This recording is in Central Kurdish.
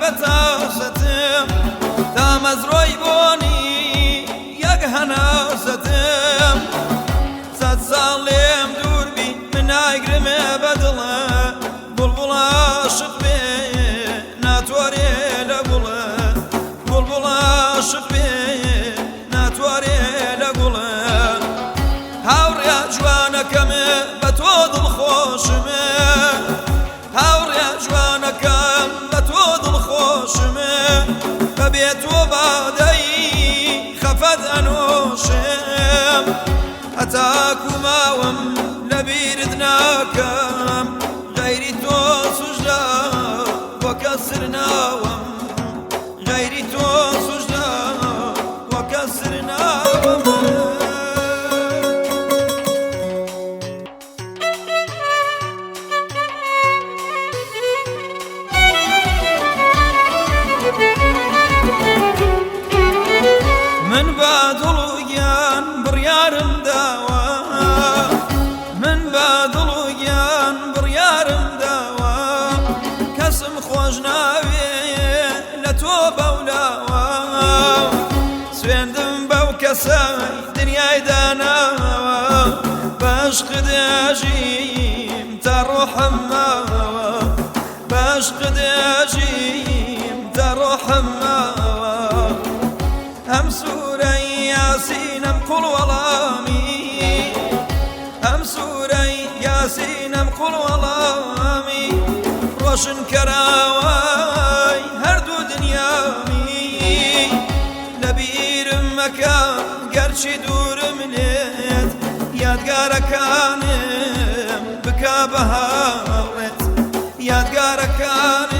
بە تاسەتم، تامەزرۆی بۆنی یەک هەناسەتم. سەد ساڵ لێم دوور بی من نایگرمێ بە دڵە، بوڵبوڵ عاشق بێ ناتوارێ لە گوڵە، بوڵبوڵ عاشق بێ ناتوارێ لە گوڵە. هاوڕێ جوانەکەم بە تۆ دڵخۆشم، هاوڕێ جوانەکەم بە تۆ دڵخۆشم، بەبێ تۆ بادەی خەفەت ئەنۆشم. هەتاکو ماوم لەبیرت ناکەم، غەیری تۆ سوژدە بۆ کەسر ناوم، غەیری تۆ سوژدە بۆ کەسر ناوم. من بە دڵ و گیان بڕیارم داوە، من بە دڵ و گیان بڕیارم داوە، کەسم خۆش ناوێ لە تۆ بەولاوە. سوێندم بەو کەسەی دنیای داناوە، بەشق دەژیم تا ڕۆحم ماوە، بەشق دەژیم تا ڕۆحم ماوە. ئەم سوورەی یاسینم قوڵ وەڵامی، ئەم سوورەی یاسینم قوڵ وەڵامی، ڕۆشن کەراوای هەردوو دنیامی. لەبیرم مەکە گەرچی دوورم لێت، یادگارەکانم بکە بە هاوڕێت، یادگارەکانم.